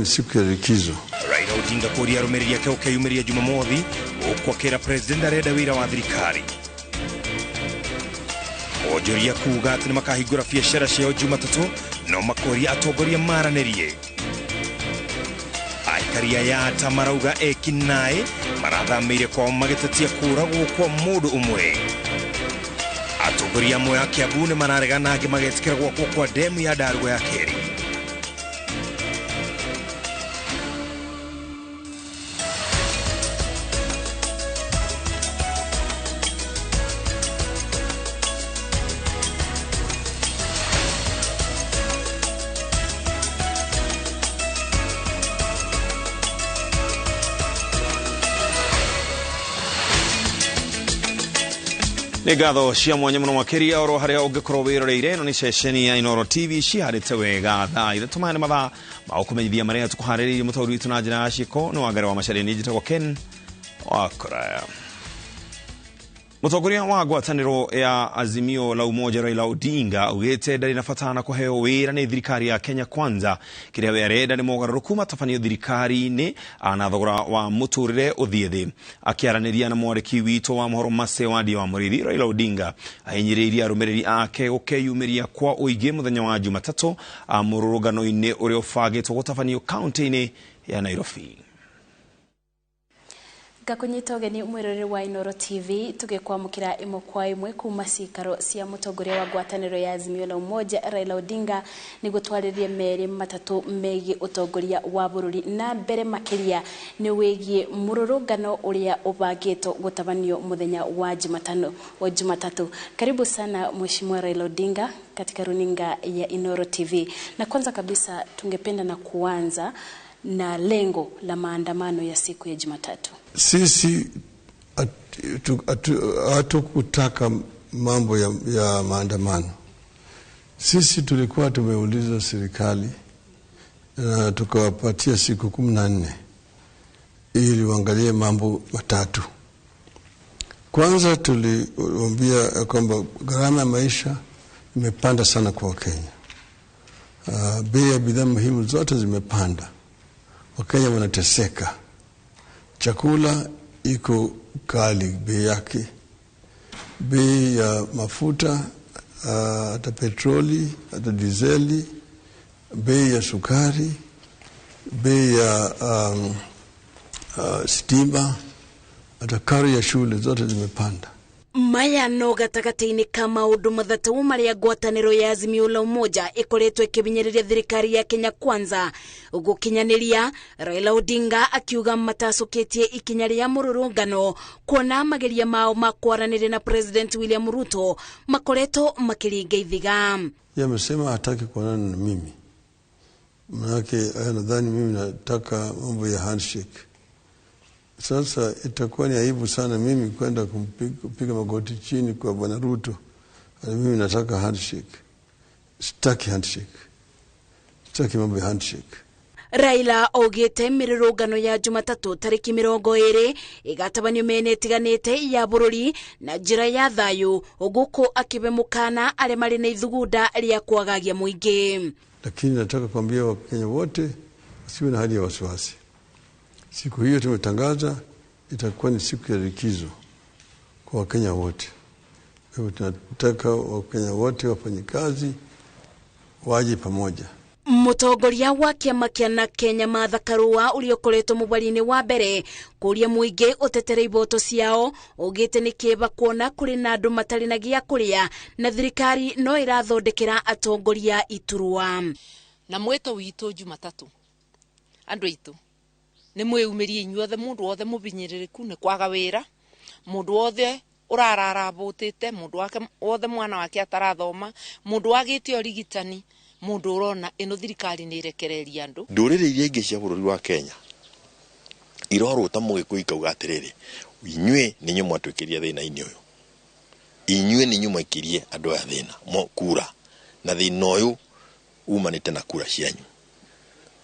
Ni siku ya likizo. Raila Odinga kũria arũmĩrĩri ake gũkeyumĩria Jumamothi gũkũ akĩra president arenda wĩra wa thirikari. Onjoria kuga atĩ nĩmakahingũra biacara ciao Jumatatũ no makoria atongoria maranĩrie. Aikari a Yatta marauga eki-naĩ marathamĩire kwao magĩtetia kũragwo kwa mũndũ ũmwe. Atongoria amwe a Kiambu nĩ mararegana angĩ magetĩkĩra gwakwo kwa demu ya Ndarugo ya kerĩ. Nĩ ngatho cia mwanya mũno makĩria oro harĩa ũngĩkorwo wĩroreire. Ĩno nĩ ceceni ya Inooro TV ciharĩte wega thaa ithatũ. Maya nĩ mathaa ma gũkũmenyithia marĩa tũkũharĩrĩirie mũtaũri witũ na njĩra ya ciĩko nĩ Wangari wa Macharia. Niĩ njĩtagwo Ken Wakũraya. Mũtongoria wa ngwatanĩro ya Azimio la Umoja Raila Odinga augĩte ndarĩ na bata na kũheo wĩra nĩ thirikari ya Kenya Kwanza. Kĩrĩa we arenda nĩ mogarũrũku matabanio thirikari-inĩ na thogora wa mũtũrĩre ũthiĩ thĩ. Akĩaranĩria na mwandĩki witũ wa mohoro Mase Wandia wa Mũrĩithi, Raila Odinga ahinyĩrĩirie arũmĩrĩri ake gũkeyumĩria kwa ũingĩ mũthenya wa Jumatatũ mũrũrũngano-inĩ ũrĩa ũbangĩtwo gũtabanio kaunti-inĩ ya Nairobi. Ngakunyita ũgeni mwĩroreri wa Inooro TV tũgĩkwamũkĩra ĩmwe kwa ĩmwe kuma cikaro cia mũtongoria wa ngwatanĩro ya Azimio la Umoja Raila Odinga nĩguo twarĩrie merĩ matatũ megiĩ ũtongoria wa bũrũri, na mbere makĩria nĩ wĩgiĩ mũrũrũngano ũrĩa ũbangĩtwo gũtabanio mũthenya wa Jumatano wa Jumatatu. Karibu sana Mheshimiwa Raila Odinga katika runinga ya Inooro TV, na kwanza kabisa tungependa na kuanza na lengo la maandamano ya siku ya Jumatatu. Sisi hatukutaka mambo ya maandamano. Sisi tulikuwa tumeuliza serikali na tukawapatia siku 14 ili waangalie mambo matatu. Kwanza tuliwaambia kwamba gharama ya maisha imepanda sana kwa Wakenya. Bei ya bidhaa muhimu zote zimepanda. Wakenya wanateseka. Chakula iko kali bei yake, bei ya mafuta, hata petroli, hata dizeli, bei ya sukari, bei ya stima, hata karo ya shule zote zimepanda. Maya no gatagatĩ-inĩ ka maũndũ mathatũ marĩa ngwatanĩro ya Azimio la Umoja ĩkoretwo ĩkĩhinyĩrĩria thirikari ya Kenya Kwanza gũkinyanĩria, Raila Odinga akiuga matacũkĩtie ikinya rĩa mũrũrũngano kuona mageria mao ma kwaranĩria na President William Ruto makoretwo makĩringa ithiga. Yeye amesema hataki kuonana na mimi, manake nadhani mimi nataka mambo ya handshake. Sasa itakuwa ni aibu sana mimi kwenda kupiga magoti chini kwa Bwana Ruto. Mimi nataka handshake. Sitaki handshake. Sitaki mambo ya handshake. Raila augĩte mĩrũrũngano ya Jumatatũ tarĩki 20 ĩgatabanio mĩena ĩtiganĩte ya bũrũri na njĩra ya thayũ, gũkũ akĩbe mũkana arĩa marĩ na ithugunda rĩa kwagagia mũingĩ. Lakini nataka kuambia Wakenya wote wasiwe na hali ya wasiwasi. Siku hiyo tumetangaza itakuwa ni siku ya likizo kwa Wakenya wote. Kwa hivyo tunataka Wakenya wote wafanyikazi waje pamoja. Mũtongoria wa kĩama kĩa na Kenya Martha Karua ũrĩa ũkoretwo mũbari-inĩ wa mbere kũria mũingĩ ũtetere iboto ciao augĩte nĩ kĩeva kuona kũrĩ na andũ matarĩ na gĩa kũrĩa na thirikari no ĩrathondekera atongoria iturwa. Na mwĩto witũ Jumatatũ andũ aitũ nĩ mwĩumĩrie inyuothe, mũndũ wothe mũbinyĩrĩrĩku nĩ kwaga wĩra, mũndũ wothe ũrarara abũtĩte, mũndũ wake wothe mwana wake atarathoma, mũndũ wagĩte ũrigitani, mũndũ ũrona ĩno thirikari nĩ ĩrekereria andũ. Ndũrĩrĩ iria ingĩ cia bũrũri wa Kenya irorwo ta mũgĩkũyũ ikauga atĩrĩrĩ, inyuĩ nĩ inyuĩ mwatwĩkĩria thĩna-inĩ ũyũ, inyuĩ nĩ inyuĩ mwaikirie andũ aya thĩna kura, na thĩna ũyũ umanĩte na kura cianyu,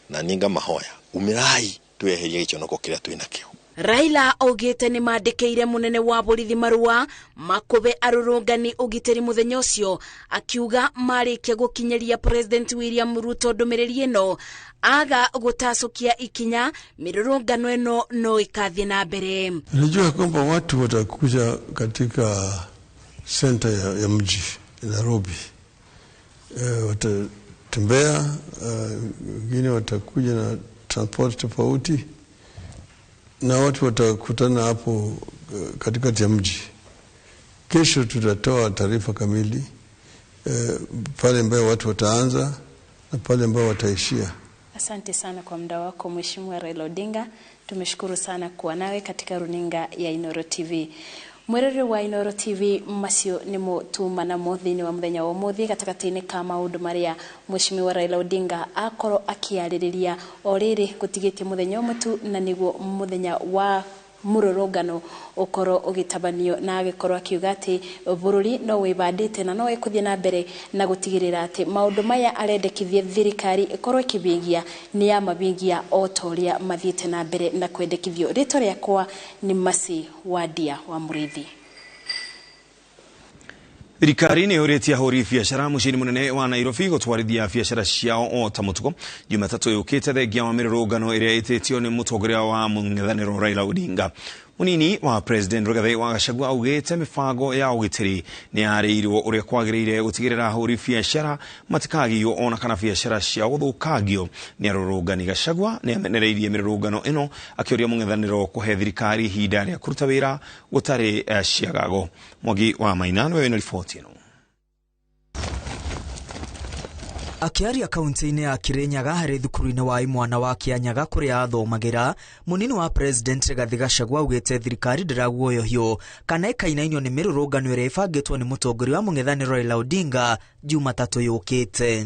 na niĩ ngamahoya umĩrai tweherie gĩconoko kĩrĩa twĩ nakĩo. Raila augite ni mandĩkĩire munene wa borithi marũa makũbe arũrũngani ũgitĩri mũthenya ũcio, akiuga marĩkia gũkinyĩria President William Ruto ndũmĩrĩri ĩno aga gũtacũkia ikinya mĩrũrũngano ĩno no ĩkathiĩ na mbere. Najua kwamba watu watakuja katika center ya mji Nairobi, watatembea, wengine watakuja na transport tofauti na watu watakutana hapo katikati ya mji. Kesho tutatoa taarifa kamili pale ambapo watu wataanza na pale ambapo wataishia. Asante sana kwa muda wako Mheshimiwa Raila Odinga. Tumeshukuru sana kuwa nawe katika runinga ya Inooro TV. Mwerere wa Inooro TV macio nimo tuma namo thiini wa muthenya wa umuthi gatagati-ini ka maundu maria Mheshimiwa Raila Odinga akorwo akiaririria o riri gutigitie muthenya umwe tu na niguo muthenya wa mururungano ukorwo ugitabanio na agikorwo akiuga ati bururi no wibandite na no ikuthie na mbere na gutigirira ati maundu maya arendekithie thirikari ikorwo ikibingia ni ya mabingia o ta uria mathiite na mbere na kwendekithio. Ritwa riakwa ni Masi Wadia wa Murithi. Thirikari nä yå ahũri biacara mũciĩ-inĩ mũnene wa Nairobi gũtwarithia biacara ciao o ta mũtugo Jumatatũ yũkĩte thengia wa mĩrũrũngano ĩrĩa ĩtĩtio nĩ mũtongoria wa mũng'ethanĩro Raila Odinga. Mũnini wa President Rigathi wa Gachagua augĩte mĩbango ya ũgitĩri nĩ yarĩirwo ũrĩa kwagĩrĩire gũtigĩrĩra ahũri biacara matikagiywo ona kana biacara ciao gũthũkangio nĩ arũrũngani. Gachagua nĩ amenereirie mĩrũrũngano ĩno akĩũria mũng'ethanĩro kũhe thirikari ihinda rĩa kũruta wĩra gũtarĩ ciagago. Mwangi wa Maina nĩwe wĩna riboti ĩno. Akiaria kaunti-inĩ ya Kirinyaga harĩ thukuru-inĩ wa imwana wa Kianyaga kũrĩa athomagĩra, mũnini wa President Rigathi Gachagua augĩte thirikari ndĩraguoyohio kana ĩkainainio nĩ mĩrũrũngano ĩrĩa ĩbangĩtwo nĩ mũtongoria wa mũng'ethanĩro Raila Odinga Jumatatũ yũkĩte.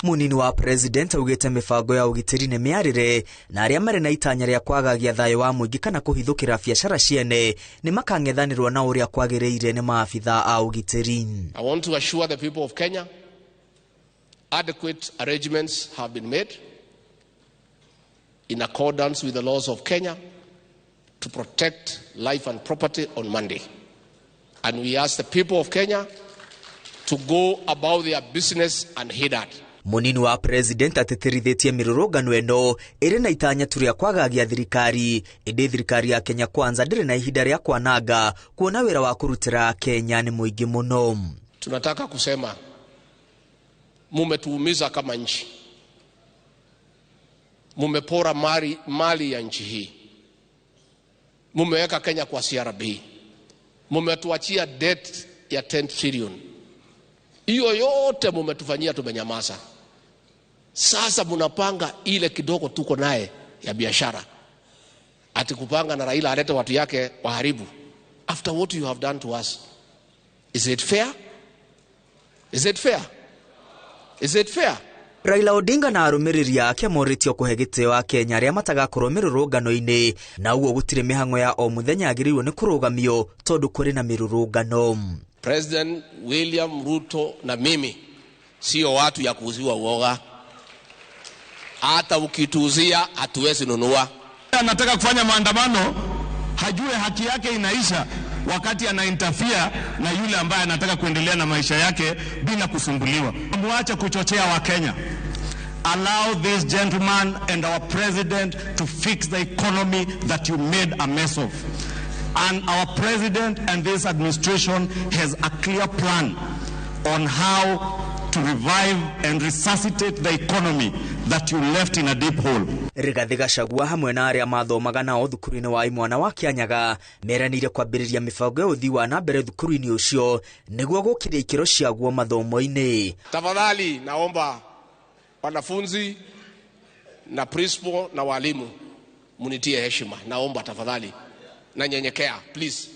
Munini wa President augĩte mĩbango ya ũgitĩri nĩ mĩarĩre na arĩa marĩ na itanya rĩa kwagagia thayũ wa mũingĩ kana kũhithũkĩra biacara ciene nĩ makang'ethanĩrwo na ũrĩa kwagĩrĩire nĩ maabitha a ũgitĩri. I want to assure the people of Kenya adequate arrangements have been made in accordance with the laws of Kenya to protect life and property on Monday. And we ask the people of Kenya to go about their business and heed that. Munini wa President atĩtĩrithĩtie mĩrũrũngano ĩno ĩrĩ na itanya tu rĩa kwagagia thirikari, ĩndĩ thirikari ya Kenya Kwanza ndĩrĩ na ihinda rĩa kwananga kuona wĩra wa kũrutĩra Kenya nĩ mũingĩ mũno. Tunataka kusema mumetuumiza kama nchi, mumepora mali ya nchi hii, mumeweka Kenya kwa CRB, mumetuachia debt ya 10 trillion. Hiyo yote mumetufanyia, tumenyamaza. Sasa munapanga ile kidogo tuko naye ya biashara, ati kupanga na Raila alete watu yake waharibu. After what you have done to us, is it fair? Is it fair? Is it fair? Raila Odinga na arũmĩrĩri ake morĩtio kũhe gĩtĩo Akenya arĩa matagakorwo mĩrũrũngano-inĩ, na ũguo gũtirĩ mĩhang'o ya o mũthenya yagĩrĩirwo nĩ kũrũgamio tondũ kũrĩ na mĩrũrũngano. President William Ruto na mimi sio watu ya kuuziwa uoga. Hata ukituuzia hatuwezi nunua. Anataka kufanya maandamano, hajue haki yake inaisha wakati ana interfere na yule ambaye anataka kuendelea na maisha yake bila kusumbuliwa. Muache kuchochea wa Kenya. Allow this gentleman and our president to fix the economy that you made a mess of. And our president and this administration has a clear plan on how to revive and resuscitate the economy that you left in a deep hole. Rigathi Gachagua hamwe na arĩa mathomaga nao thukuru-inĩ wa imwana wa Kianyaga meranĩire kwambĩrĩria mĩbango ya ũthii wa na mbere thukuru-inĩ ũcio nĩguo gũkĩria ikĩro ciaguo mathomo-inĩ. Tafadhali naomba wanafunzi na principal na walimu munitie heshima. Naomba tafadhali, nanyenyekea, please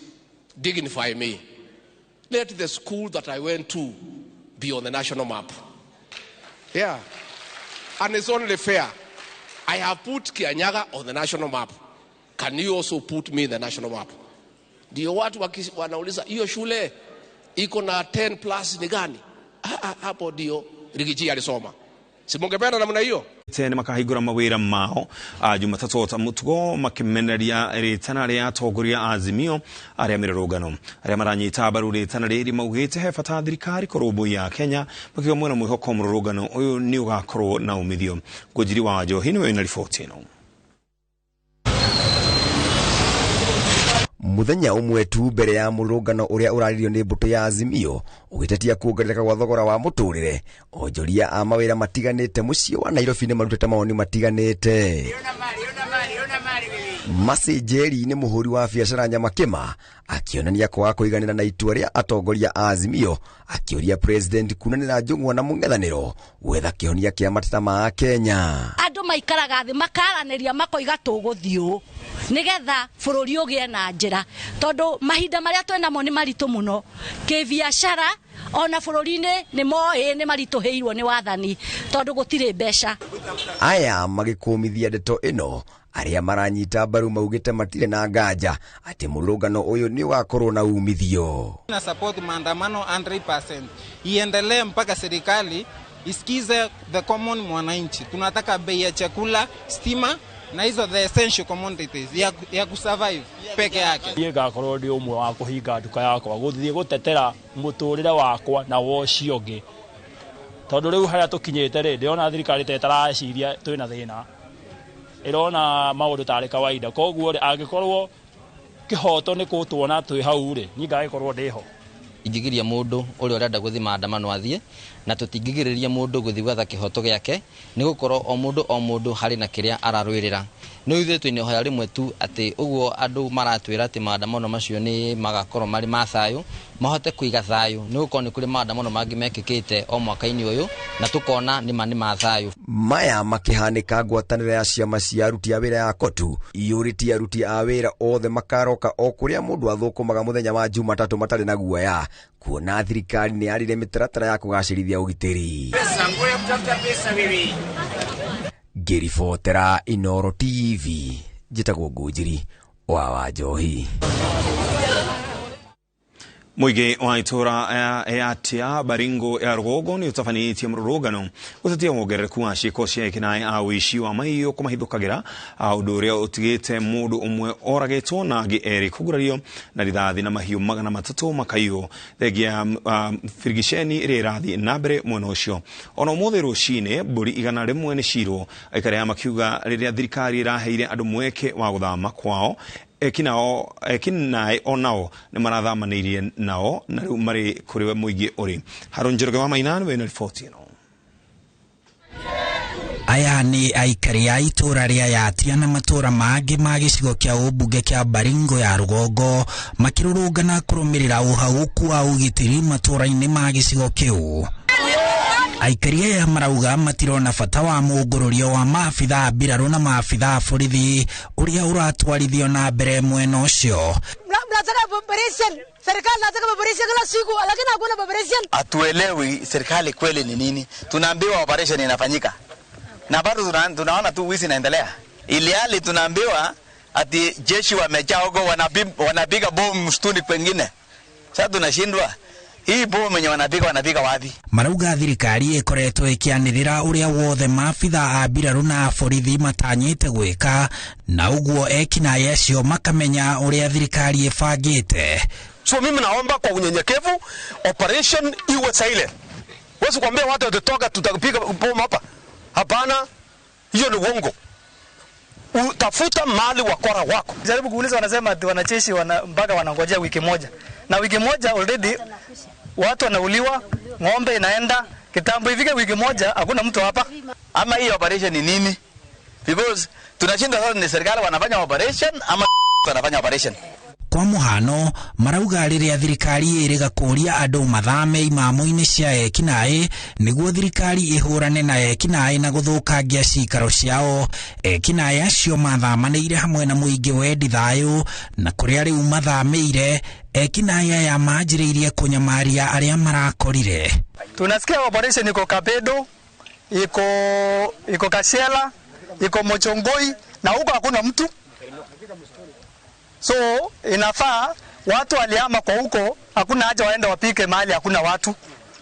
dignify me. Let the school that I went to be on the national map. Yeah. And it's only fair. I have put Kianyaga on the national map. Can you also put me in the national map? Ndio watu wanauliza hiyo shule iko na 10 plus ni gani? Hapo ndio Rigiji alisoma. Si mungependa namna hiyo? Tene makahingũra mawĩra mao Jumatatũ ta mũtugo makĩmenereria rĩtana rĩa atongoria a Azimio arĩa mĩrũrũngano arĩa maranyita mbaru rĩtana rĩrĩ maugĩte he bata thirikari kũrũmbũiya Kenya makiuga mwena mwĩhoko mũrũrũngano ũyũ nĩ ũgakorwo na umithio. Ngũnjiri wa Njohi nĩwe wĩna riboti ĩno. Muthenya umwe tu mbere ya mũrũrũngano ũrĩa ũraririo nĩ mbũtũ ya Azimio ũgĩtetia kuongerereka gwa thogora wa mũtũrĩre, onjoria a mawĩra matiganĩte mũciĩ wa Nairobi nĩ marutĩte mawoni matiganĩte. Mercy Njeri nĩ mũhũri wa biacara Nyamakĩma akĩonania kwaga kũiganĩra na itua rĩa atongoria a Azimio, akĩũria president kunanĩra njũng'wa na mũng'ethanĩro gwetha kĩhonia kĩa mateta ma Kenya. Andũ maikaraga thĩ makaranĩria makoiga tũgũthiĩ ũũ nigetha bũrũri ũgĩe na njĩra, tondũ mahinda marĩa twĩnamo nĩ maritũ mũno kĩbiacara, ona bũrũri-inĩ nĩ moĩ nĩ maritũhĩirwo nĩ wathani tondũ gũtirĩ mbeca. Aya magĩkũmithia ndeto ĩno arĩa maranyita mbaru maugĩte matirĩ na nganja atĩ mũrũrũngano ũyũ nĩ ũgakorwo na umithio. Na support maandamano 100% iendelee mpaka serikali isikize the common mwananchi. Tunataka bei ya chakula, stima na hizo the essential commodities ya kusurvive peke yake. Niĩ ngakorwo ndĩ ũmwe wa kũhinga nduka yakwa gũthiĩ gũtetera mũtũrĩre wakwa na wa ũcio ũngĩ, tondũ rĩu harĩa tũkinyĩte rĩ, ndĩrona thirikari ta ĩtaraciria twĩna thĩna, ĩrona maũndũ tarĩ kawaida. Koguo rĩ, angĩkorwo kĩhoto nĩ kũtuona twĩ hau rĩ, niĩ ngagĩkorwo ndĩho. Ingĩgiria mũndũ ũrĩa ũrenda gũthiĩ maandamano athiĩ, na tũtingĩgirĩrĩria mũndũ gũthiĩ gwetha kĩhoto gĩake, nĩ gũkorwo o mũndũ harĩ na kĩrĩa ararũĩrĩra. No ithuĩ twĩna ihoya rĩmwe tu atĩ ũguo andũ maratwĩra atĩ maandamano macio nĩ magakorwo marĩ ma thayũ, mahote kũiga thayũ, nĩ gũkorwo nĩ kũrĩ maandamano mangĩ mekĩkĩte o mwaka-inĩ ũyũ na tũkona nĩ ma nĩ ma thayũ. Maya makĩhanĩka ngwatanĩro ya ciama cia aruti a wĩra ya KOTU iyũrĩtie aruti a wĩra othe makaroka o kũrĩa mũndũ athũkũmaga mũthenya wa Jumatatũ matarĩ na guoya, kuona thirikari nĩ yarire mĩtaratara ya kũgacĩrithia ũgitĩri. Ngĩribotera Inooro TV, njĩtagwo Ngũnjiri wa Wanjohi. Mũingĩ wa itũra ya Tia Baringo ya rũgongo nĩ ũtabanĩtie mũrũrũngano gũtetia wongerereku wa ciĩko cia ekinaĩ a ũici wa maiyo kũmahithũkagĩra, ũndũ ũrĩa ũtigĩte mũndũ ũmwe oragĩtwo na angĩ erĩ kũgurario na rithathi na mahiũ 300 makaiywo thengia birigiceni ĩrĩa ĩrathiĩ na mbere mwena ũcio. Ona ũmũthĩ rũcinĩ mbũri 101 nĩ cirwo, aikari aya makiuga rĩrĩa thirikari ĩraheire andũ mweke wa gũthama kwao, ekinaĩ onao nĩ marathamanĩirie nao na rĩu marĩ kũrĩ mũingĩ ũrĩ. Harũ Njoroge wa Maina nĩwe na riboti ĩno. Aya nĩ aikari a itũra rĩa Yatia na matũra mangĩ ma gĩcigo kĩa ũmbunge kĩa Baringo ya rũgongo makĩrũrũngana kũrũmĩrĩra ũhagũku wa ũgitĩri matũra-inĩ ma gĩcigo kĩu. Aikari aya marauga matirona bata wa mũngũrũrio wa maabitha a mbirarũ na maabitha a borithi ũrĩa ũratwarithio na mbere mwena ũcio. Hatuelewi serikali kweli ni nini. Tunaambiwa operation inafanyika na bado tunaona tu wizi inaendelea. Ilihali tunaambiwa ati jeshi wamejaa huko, wanapiga bomu msituni kwengine. Sasa tunashindwa hii bomu yenye wanapiga wapi? Marauga thirikari ĩkoretwo ĩkĩanĩrĩra ũrĩa wothe maabitha a mbirarũ na borithi matanyĩte gwĩka, na ũguo ekinaĩ acio makamenya ũrĩa thirikari ĩbangĩte. So mimi naomba kwa unyenyekevu operation iwe silent. Wewe kuambia watu watatoka tutapiga bomu hapa. Hapana, hiyo ni uongo. Utafuta mali wakora wako. Jaribu kuuliza, wanasema ati wanajeshi mpaka wanangojea wiki moja. Na wiki moja already watu wanauliwa, ng'ombe inaenda, kitambo ifike wiki moja hakuna mtu hapa. Ama hii operation ni nini? Because tunashinda sasa ni serikali wanafanya operation ama wanafanya operation. Kwa mũhano marauga rĩrĩa thirikari ĩrĩga kũũria andũ mathame imamo-inĩ cia ekinaĩ nĩguo thirikari ĩhũrane na ekinaĩ na gũthũkangia cikaro ciao, ekinaĩ acio mathamanĩire hamwe na mũingĩ wendi thayũ, na kũrĩa rĩu mathamĩire ekinaĩ aya manjĩrĩirie kũnyamaria arĩa marakorire. Tunasikia operation iko Kapedo, iko Kashela, iko Mochongoi na huko hakuna mtu. So inafaa watu walihama kwa huko, hakuna haja waende wapike mahali hakuna watu.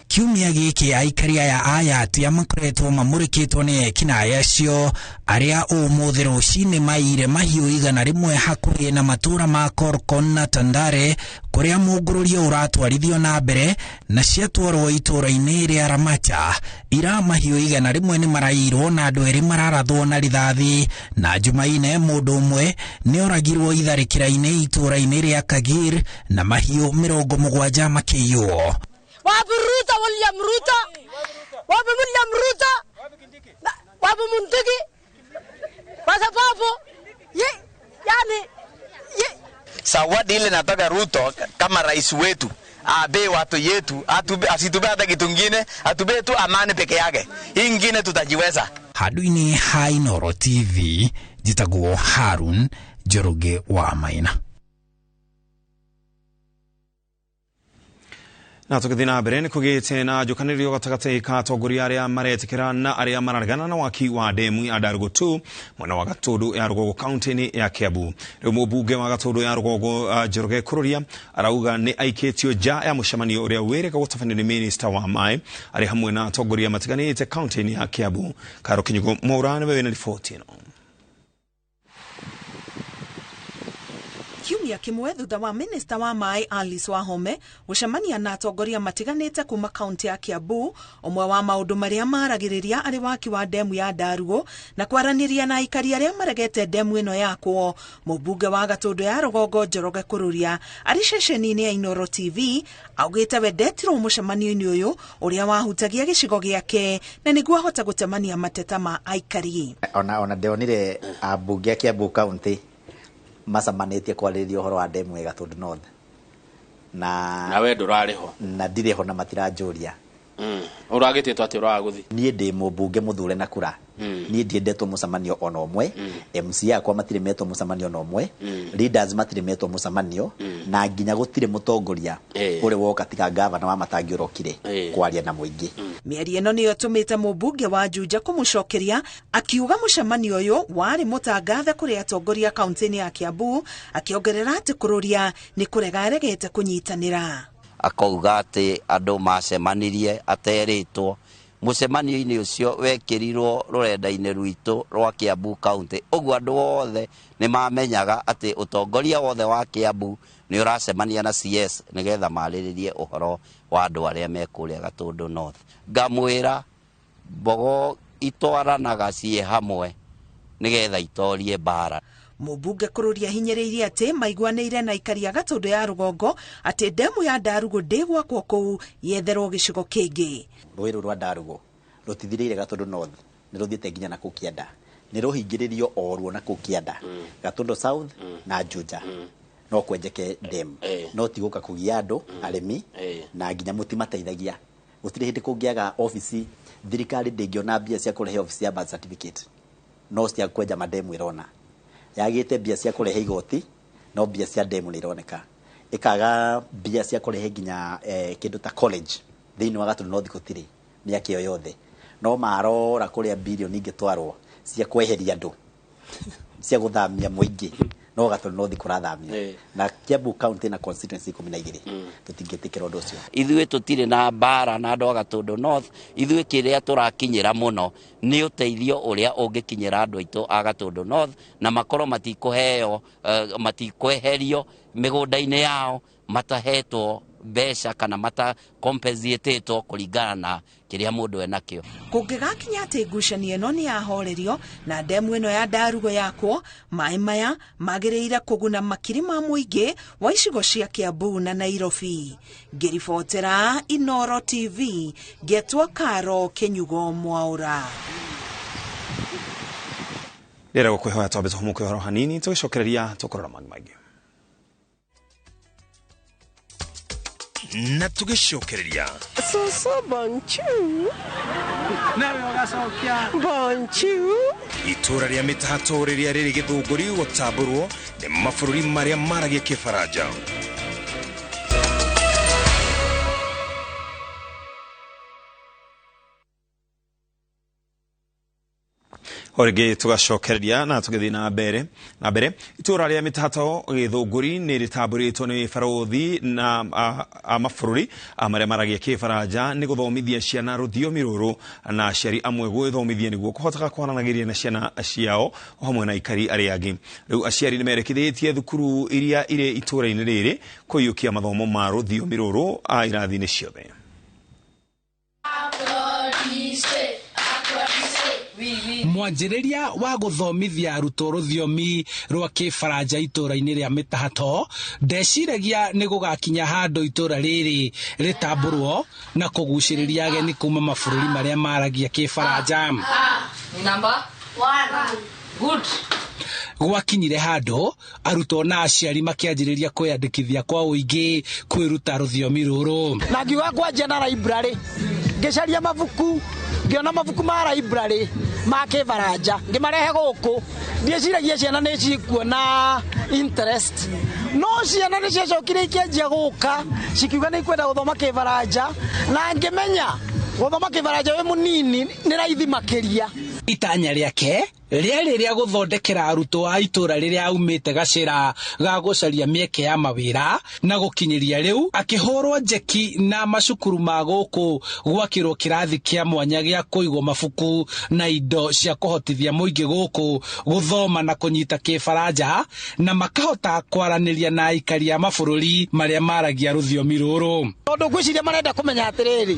Kiumia gĩkĩ aikari aya a Yatia makoretwo mamũrĩkĩtwo nĩ ekinaĩ acio arĩa ũmũthĩ rũcinĩ maiyire mahiũ 100 hakuhĩ na matũũra ma Korkon na Tandare kũrĩa mũngũrũrio ũratwarithio na mbere na ciatwarwo itũũra-inĩ rĩa Ramacha. Ira mahiũ 100 nĩ maraiyirwo na andũ erĩ mararathwo na rithathi, na Jumaine mũndũ ũmwe nĩ oragirwo itharĩkĩra-inĩ itũũra-inĩ rĩa Kagir na mahiũ 70 makĩiywo. Wapi Ruto, William Ruto, wapi William Ruto, wapi Mundigi, kwa sababu yani Zawadi ile nataka Ruto kama rais wetu abe watu yetu, asitube hata kitu kingine, atube tu amani peke yake. Hii ingine tutajiweza. Handũ-inĩ ha Inooro TV, njĩtagwo Harun Njoroge wa Maina. Na tũgĩthiĩ na mbere nĩ kũgĩte na njũkanĩrĩro gatagatĩ ka atongoria arĩa maretĩkĩra na arĩa mararegana na waki wa ndemu ya Ndarugu 2 mwena wa Gatũndũ ya Rũgongo kaunti-inĩ ya Kiambu. Rĩu mũmbunge wa Gatũndũ ya Rũgongo Njoroge Kururia arauga nĩ aikĩtio nja ya mũcemanio ũrĩa wĩrĩga gũtabanio nĩ minista wa maĩ arĩ hamwe na atongoria matiganĩte kaunti-inĩ ya Kiambu. Karo Kinyugo Mwaura nĩwe wĩna riboti ĩno. Kiumia kimwe thutha wa minista wa maĩ Alice Wahome gũcemania na atongoria matiganĩte kuma kaunti ya Kiambu, ũmwe wa maũndũ marĩa maragĩrĩria arĩ waki wa ndemu ya Ndarugu na kwaranĩria na aikari arĩa maregete ndemu ĩno yakwo. Mũmbunge wa Gatũndũ ya Rũgongo Njoroge Kururia arĩ ceceni-inĩ ya Inooro TV augĩte we ndetirwo mũcemanio-inĩ ũyũ ũrĩa wahutagia gĩcigo gĩake na nĩguo ahote gũtemania mateta ma aikari. Ona ndĩonire ambunge a Kiambu County macamanĩtie kwarĩrĩria ũhoro wa ndemu ya Gatũndũ North na we ndũrarĩ ho na ndirĩ ho na matiranjũria. Ũragĩtĩtwo atĩ ũraga gũthiĩ? Niĩ ndĩ mũmbunge mũthure na kura. Niĩ ndiendetwo mũcemanio ona ũmwe. MC akwa matirĩ metwo mũcemanio ona ũmwe. Leaders matirĩ metwo mũcemanio. Na nginya gũtirĩ mũtongoria ũrĩ woka tiga gavana wa Matangi ũrokire kwaria na mũingĩ. Mĩario ĩno nĩyo ĩtũmĩte mũmbunge wa Juja kũmũcokeria akiuga mũcemanio ũyũ warĩ mũtangathe kũrĩ atongoria kaunti-inĩ ya Kiambu, akĩongerera atĩ Kururia nĩ kũrega aregete kũnyitanĩra. Akauga atĩ andũ macemanirie aterĩtwo mũcemanio-inĩ ũcio wekĩrirwo rũrenda-inĩ rwitũ rwa Kiambu County, ũguo andũ othe nĩ mamenyaga atĩ ũtongoria wothe wa Kiambu nĩ ũracemania na CS nĩgetha marĩrĩrie ũhoro wa andũ arĩa me kũrĩa Gatũndũ North. Ngamwĩra mbogo itwaranaga ciĩ hamwe nĩgetha itorie mbara. Mũmbunge Kururia hinyĩrĩirie atĩ maiguanĩire na aikari a Gatũndũ ya Rũgongo atĩ ndemu ya Ndarugu ndĩgwakwo kũu yetherwo gĩcigo kĩngĩ. Rũĩ rũrũ rwa Ndarugu rũtithirĩire Gatũndũ North, nĩ rũthiĩte nginya na kũu kĩanda, nĩ rũhingĩrĩrio oruo na kũu kĩanda, Gatũndũ South na Juja no kwenjeke ndemu, no ti gũka kũgia andũ arĩmi na nginya mũtimateithagia. Gũtirĩ hĩndĩ kũngĩaga obici, thirikari ndĩngĩona mbia cia kũrehe obici ya birth certificate, no cia kwenja mandemu ĩrona. Yagĩte mbia cia kũrehe igoti, no mbia cia ndemu nĩ ironeka. Ĩkaga mbia cia kũrehe nginya kĩndũ ta college thĩinĩ wa Gatũndũ North gũtirĩ mĩaka ĩyo yothe, no marora kũrĩa bilioni ingĩtwarwo cia kweheria andũ cia gũthamia mũingĩ, no Gatũndũ North kũrathamio na Kiambu County na constituency 12 tũtingĩtĩkĩra ũndũ ũcio. Ithuĩ tũtirĩ na mbara na andũ a Gatũndũ North, ithuĩ kĩrĩa tũrakinyĩra mũno nĩ ũteithio ũrĩa ũngĩkinyĩra andũ aitũ a Gatũndũ North na makorwo matikũheo, matikweherio mĩgũnda-inĩ yao matahetwo mbeca kana mata compensatetwo kũringana na kĩrĩa mũndũ enakĩo. Kũngĩgakinya atĩ ngucanio ĩno nĩ yahorerio na ndemu ĩno ya Ndarugu yakwo, maĩ maya magĩrĩire kũguna makiri ma mũingĩ wa icigo cia Kiambu na Nairobi. Ngĩribotera Inooro TV, ngetwo Karo Kinyugo Mwaura. Rĩera gũkwĩhoya twambe tũhũmũke ũhoro hanini tũgĩcokereria tũkũrora mangĩ maingĩ. Na tũgĩcokereria Soso bonjour. Nawe ũgacokia bonjour. Itũra rĩa mĩtahato rĩrĩa rĩrĩ gĩthũngũri gũtambũrwo nĩ mabũrũri marĩa maragia kĩbaranja. Orĩngĩ tũgacokereria na tũgĩthiĩ na mbere itũra rĩa Mĩtahato Gĩthũngũri nĩ rĩtambũrĩtwo nĩ barũthi na a mabũrũri marĩa maragia Kĩbaranja nĩ gũthomithia ciana rũthiomi rũrũ na aciari amwe gwĩthomithia nĩguo kũhotaga kwaranagĩria na ciana ciao o hamwe na aikari arĩa angĩ. Rĩu aciari nĩ merekithĩtie thukuru iria irĩ itũra-inĩ rĩrĩ kũiyũkia mathomo ma rũthiomi rũrũ irathi-inĩ ciothe. Mwanjĩrĩria wa gũthomithia arutwo rũthiomi rwa Kĩbaranja itũra-inĩ rĩa Mĩtahato ndeciragia nĩ gũgakinya handũ itũra rĩrĩ rĩtambũrwo na kũgucĩrĩria ageni kuma mabũrũri marĩa maragia Kĩbaranja. Gwakinyire handũ arutwo na aciari makĩanjĩrĩria kwĩyandĩkithia kwa ũingĩ kwĩruta rũthiomi rũrũ. Na ngiuga kwanjia na library ngĩcaria mabuku ngĩona mabuku ma library ma Kĩbaranja ngĩmarehe gũkũ ndieciragia ciana nĩ cikuona interest no ciana nĩ ciacokire ikĩanjia gũka cikiuga nĩ ikwenda gũthoma Kĩbaranja na ngĩmenya gũthoma Kĩbaranja wĩ mũnini nĩ raithi makĩria. Itanya rĩake rĩarĩ rĩa gũthondekera arutwo a itũra rĩrĩa aumĩte gacĩra ga gũcaria mĩeke ya mawĩra na gũkinyĩria rĩu akĩhũrwo njeki na macukuru ma gũkũ gwakĩrwo kĩrathi kĩa mwanya gĩa kũigwo mabuku na indo cia kũhotithia mũingĩ gũkũ gũthoma na kũnyita Kĩbaranja na makahota kwaranĩria na aikari a mabũrũri marĩa maragia rũthiomi rũrũ. Tondũ ngwĩciria marenda kũmenya atĩrĩrĩ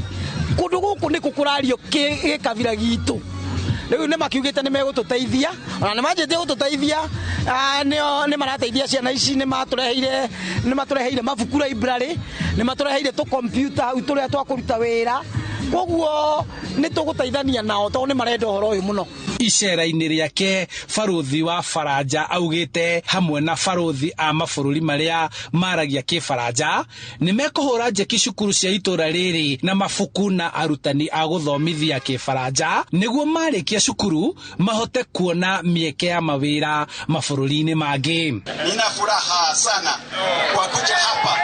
kũndũ gũkũ nĩkũ kũrario gĩkabira gitũ. Rĩu nĩ makiugĩte nĩ megũtũteithia ona nĩ manjĩtie gũtũteithia nĩ marateithia ciana ici nĩ matũreheire mabuku library nĩ matũreheire tũ hau tũrĩa twa kũruta wĩra koguo nĩ tũgũteithania nao tondũ nĩ marenda ũhoro ũyũ mũno. Icera-inĩ rĩake barũthi wa Baranja augĩte hamwe na barũthi a mabũrũri marĩa maragia Kĩbaranja nĩ mekũhũra njeki cukuru cia itũra rĩrĩ na mabuku na arutani a gũthomithia Kĩbaranja nĩguo marĩkia cukuru mahote kuona mĩeke ya mawĩra mabũrũri-inĩ mangĩ. Nina furaha sana kwa kuja hapa.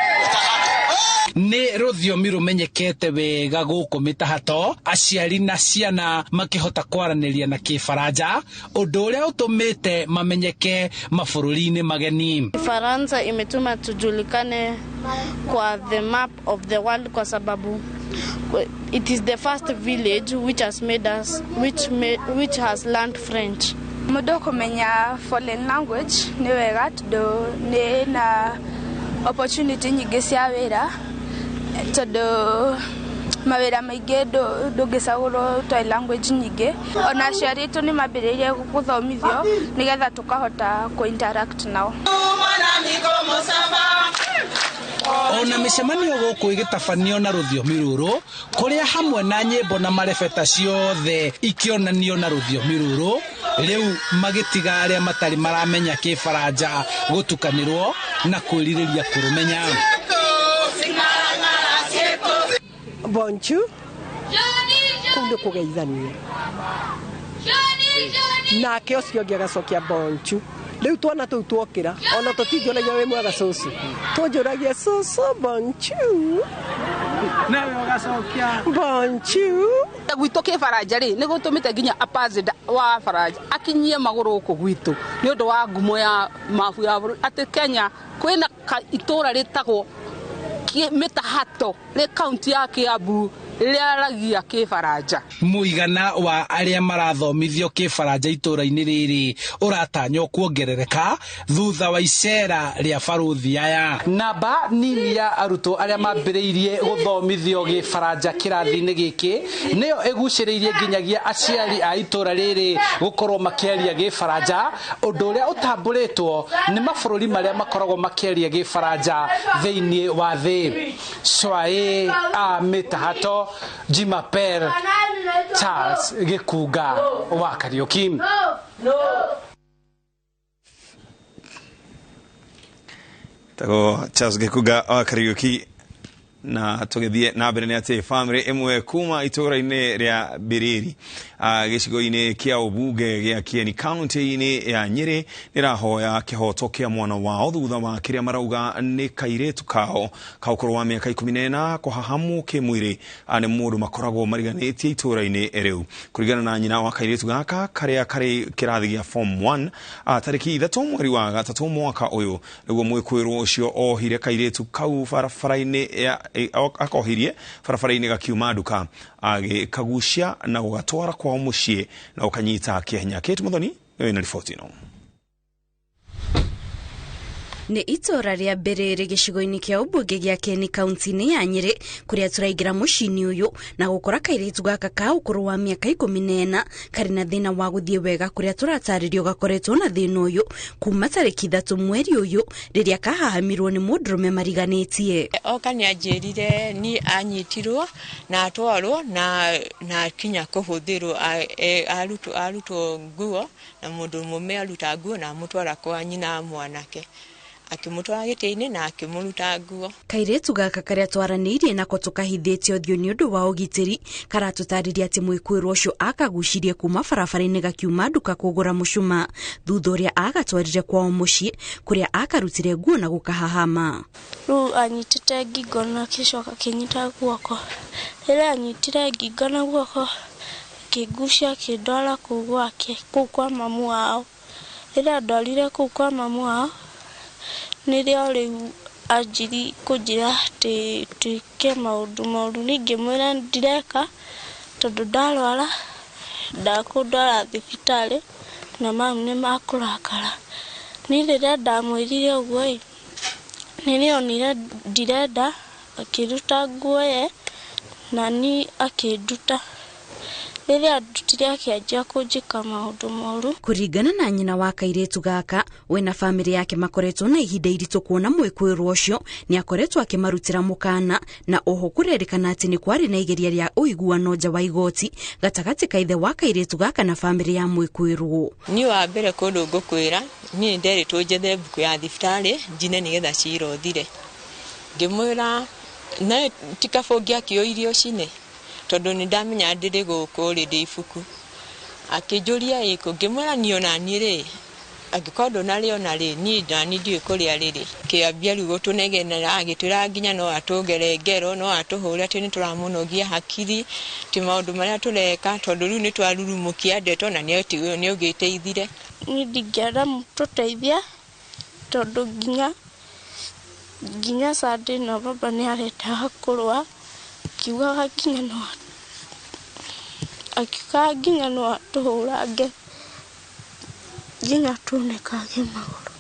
Nĩ rũthiomi rũmenyekete wega gũkũ Mĩtahato aciari na ciana makĩhota kwaranĩria na Kĩbaranja ũndũ ũrĩa ũtũmĩte mamenyeke mabũrũri-inĩ mageni. Kifaransa imetuma tujulikane kwa the map of the world kwa sababu it is the first village which has made us which has learned French. Mũndũ kũmenya foreign language nĩ wega tondũ nĩ na opportunity nyingĩ cia wĩra tondũ mawĩra maingĩ ndũngĩcagũrwo twa language nyingĩ ona aciari aitũ nĩ mambĩrĩirie gũthomithio nĩgetha tũkahota kũ-interact nao. Ona mĩcemanio gũkũ ĩgĩtabanio na rũthiomi rũrũ kũrĩa hamwe na nyĩmbo na marebeta ciothe ikĩonanio na rũthiomi rũrũ rĩu magĩtiga arĩa matarĩ maramenya Kĩbaranja gũtukanĩrwo na kwĩrirĩria kũrũmenya. Bonjour kũu nĩ kũgeithania nake ũcio ũngĩ agacokia bonjour. Rĩu twana tũu twokĩra ona tũtinjũragia wĩ mwega cũcũ tũnjũragia cũcũ bonjour nawe ũgacokia bonjour. Gwitũ Kĩbaranja rĩ nĩ gũtũmĩte nginya ambassador wa Baranja akinyie magũrũ gũkũ gwitũ nĩ ũndũ wa ngumo ya mabu ya bũrũri atĩ Kenya kwĩna itũra rĩtagwo Mĩtahato rĩ kaunti ya Kiambu rĩaragia Kĩbaranja. Mũigana wa arĩa marathomithio Kĩbaranja itũra-inĩ rĩrĩ ũratanywo kuongerereka thutha wa icera rĩa barũthi aya. Namba nini ya arutwo arĩa mambĩrĩirie gũthomithio Kĩbaranja kĩrathi-inĩ gĩkĩ nĩyo ĩgucĩrĩirie nginyagia aciari a itũra rĩrĩ gũkorwo makĩaria Kĩbaranja ũndũ ũrĩa ũtambũrĩtwo nĩ mabũrũri marĩa makoragwo makĩaria Kĩbaranja thĩinĩ wa thĩ. Cwaĩ a Mĩtahato, Jimaper, Charles Gĩkunga wa Kariuki. Tago Charles Gĩkunga wa Kariuki. Na tũgĩthiĩ na mbere nĩ atĩ bamĩrĩ ĩmwe kuma itũũra-inĩ rĩa Mbiriri gĩcigo-inĩ kĩa ũmbunge gĩa Kieni kaunti-inĩ ya Nyĩrĩ nĩrahoya kĩhoto kĩa mwana wao thutha wa kĩrĩa marauga nĩ kairĩtu kao ka ũkũrũ wa mĩaka 14 kũhahamwo kĩmwĩrĩ nĩ mũndũ makoragwo mariganĩtie itũũra-inĩ rĩu. Kũringana na nyina wa kairĩtu gaka karĩa karĩ kĩrathi gĩa form 1, tarĩki 3 mweri wa 3 mwaka ũyũ nĩguo mwĩkũĩrwo ũcio ohire kairĩtu kau barabara-inĩ ya akohirie barabara-inĩ gakiuma nduka agĩkagucia na gũgatwara kwao mũciĩ na ũkanyita kĩahenya. Kate Muthoni wĩna riboti ĩno. Nĩ itũũra rĩa Mbiriri gĩcigo-inĩ kĩa ũmbunge gĩa Kieni kaunti-inĩ ya Nyĩrĩ kũrĩa tũraingĩra mũciĩ-inĩ ũyũ na gũkora kairĩtu gaka ka ũkũrũ wa mĩaka 14 karĩ na thĩna wa gũthiĩ wega kũrĩa tũratarĩrio gakoretwo na thĩna ũyũ kuma tarĩki 3 mweri ũyũ rĩrĩa kahahamirwo nĩ mũndũrũme mariganĩtie. Oka nĩ anjĩrire ni anyitirwo na atwarwo na kinya kũhũthĩrwo arutwo nguo na mũndũ mũme aruta nguo na amũtwara kwa nyina mwanake akĩmũtwara gĩtĩ-inĩ na akĩmũruta nguo. Kairĩtu gaka karĩa twaranĩirie nako tũkahithĩte ũthiũ nĩ ũndũ wa ũgitĩri karatũtarĩria atĩ mwĩkũĩrwo ũcio akagucirie kuma barabara-inĩ gakiuma nduka kũgũra mũcuma thutha ũrĩa agatwarire kwao mũciĩ kũrĩa akarutire nguo na gũkahahama. Rĩu anyitĩte ngingo na akĩcoka akĩnyita guoko. Rĩrĩa anyitire ngingo na guoko akĩngucia akĩndwara kũu gwake kũu kwa mamu wao. Rĩrĩa andwarire kũu kwa mamu wao nĩrĩo rĩu anjiri kũnjĩra atĩ twĩke maũndũ moru. Niĩ ngĩmwĩra ndireka tondũ ndarwara ndakũndwara thibitarĩ na mamu nĩmakũrakara. Niĩ rĩrĩa ndamwĩrire ũguo ĩ, nĩrĩo onire ndirenda akĩruta nguo ye na niĩ akĩnduta. Rĩrĩa andutire akĩanjia kũnjĩka maũndũ moru. Kũringana na nyina wa kairĩtu gaka, we na bamĩrĩ yake makoretwo na ihinda iritũ kuona mwĩkũĩrwo ũcio nĩ akoretwo akĩmarutĩra mũkana na oho kũrerĩkana atĩ nĩ kwarĩ na igeria rĩa ũiguano nja wa igoti gatagatĩ ka ithe wa kairĩtu gaka na bamĩrĩ ya mwĩkũĩrwo. Niĩ wa mbere kũndũ ngũkwĩra niĩ nderĩtwo njethe mbuku ya thibitarĩ njine nĩgetha cira ũthire. Ngĩmwĩra na ti kaba ũngĩakĩoirio cine tondũ nĩ ndamenya ndĩrĩ gũkũ rĩ ndĩ ibuku. Akĩnjũria ĩkũ, ngĩmwĩra niĩ ona niĩ rĩ angĩkorwo ndũnarĩona rĩ niĩ nani ndiũĩ kũrĩa rĩrĩ. Kĩambia rĩu gũtũnegenera agĩtwĩra nginya no atũgere ngero no atũhũre atĩ nĩtũramũnogia hakiri ti maũndũ marĩa tũreka tondũ rĩu nĩtwarurumũkia ndeto na nĩũgĩteithire. Niĩ ndingĩenda mũtũteithie tondũ nginya Sunday ĩno baba nĩarendaga kũrũa akiugaga nginya no atũhũrange nginya tunekage magũrũ.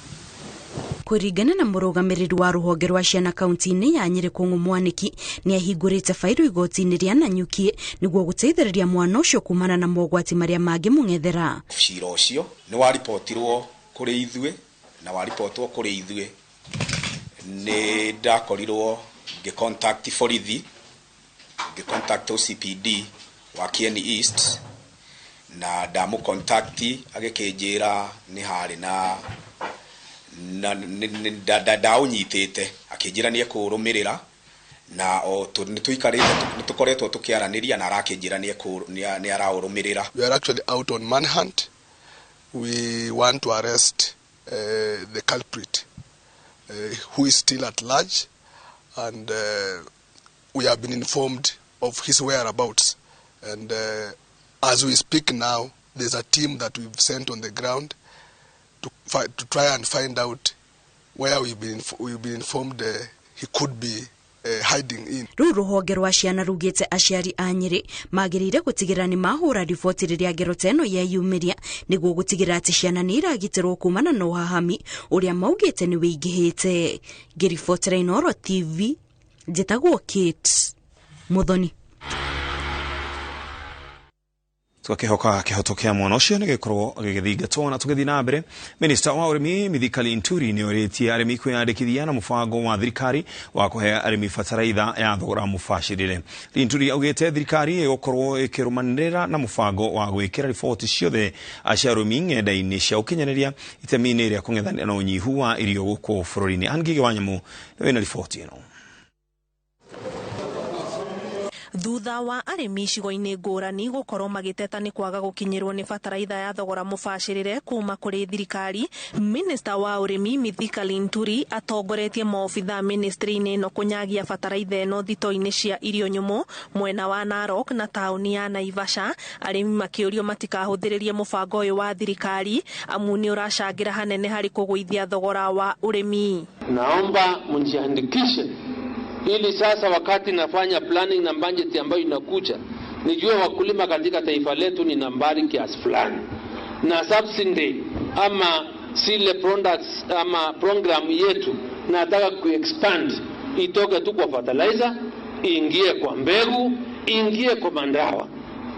Kũringana na mũrũgamĩrĩri wa rũhonge rwa ciana kaunti-inĩ ya Nyĩrĩ Kũng'ũ Mwanĩki nĩ ahingũrĩte bairũ igoti-inĩ rĩa Nanyuki nĩguo gũteithĩrĩria mwana ũcio kumana na mogwati marĩa mangĩmũng'ethera. Cira ũcio nĩ waripotirwo kũrĩ ithuĩ na waripotwo kũrĩ ithuĩ nĩ ndakorirwo ngĩ-contact borithi, ngĩ-contact OCPD wa Kieni East na ndamũ-contact agĩkĩnjĩra nĩ harĩ na ndaũnyitĩte akĩnjĩra nĩ ekũũrũmĩrĩra na o nĩtũikarĩte nĩtũkoretwo tũkĩaranĩria na arakĩnjĩra nĩ araũrũmĩrĩra. We are actually out on manhunt. We want to arrest the culprit who is still at large, and we have been informed of his whereabouts, and as we speak now there's a team that we've sent on the ground to try and find out where we've been informed he could be hiding in. Rĩu rũhonge rwa ciana rugĩte aciari a Nyĩrĩ magĩrĩire gũtigĩrĩra nĩ mahũra riboti rĩrĩa ngero ta ĩno yeyumĩria nĩguo gũtigĩrĩra atĩ ciana nĩ iragitĩrwo kumana na ũhahami ũrĩa maugĩte nĩ wĩingĩhĩte. Ngĩribotera Inooro TV njĩtagwo Kate Muthoni. Tukakihoka kihoto kia mwana ũcio nĩ gĩkorwo gĩgĩthingatwo. Na tũgĩthiĩ na mbere, Minista wa ũrĩmi Mithika Linturi nĩ orĩtie arĩmi kwĩyandĩkithia na mũbango wa thirikari wa kũhe arĩmi bataraitha ya thogora mũbacĩrĩre. Linturi augĩte thirikari ĩgũkorwo ĩkĩrũmanĩrĩra na mũbango wa gwĩkĩra riboti ciothe cia arĩmi ng'enda-inĩ cia ũkinyanĩria itemi-inĩ rĩa kũng'ethanĩra na ũnyihu wa irio gũkũ bũrũri-inĩ. Anne Ngigĩ wa Nyamũ nĩ wĩna riboti ĩno. Thutha wa arĩmi icigo-inĩ ngũrani gũkorwo magĩteta nĩ kwaga gũkinyĩrwo nĩ bataraitha ya thogora mũbacĩrĩre kuma kũrĩ thirikari, Minista wa ũrĩmi Mithika Linturi atongoretie maobitha ministry-inĩ ĩno kũnyagia bataraitha ĩno thito-inĩ cia irio nyũmũ mwena wa Narok na taũni ya Naivasha. Arĩmi makĩũrio matikahũthĩrĩrie mũbango ũyũ wa thirikari amu nĩ ũracangĩra hanene harĩ kũgũithia thogora wa ũrĩmi. Naomba mjiandikishe ili sasa wakati nafanya planning na budget ambayo inakuja nijue wakulima katika taifa letu ni nambari kiasi fulani, na subsidy ama zile products ama program yetu nataka kuexpand itoke tu kwa fertilizer, iingie kwa mbegu, iingie kwa mandawa,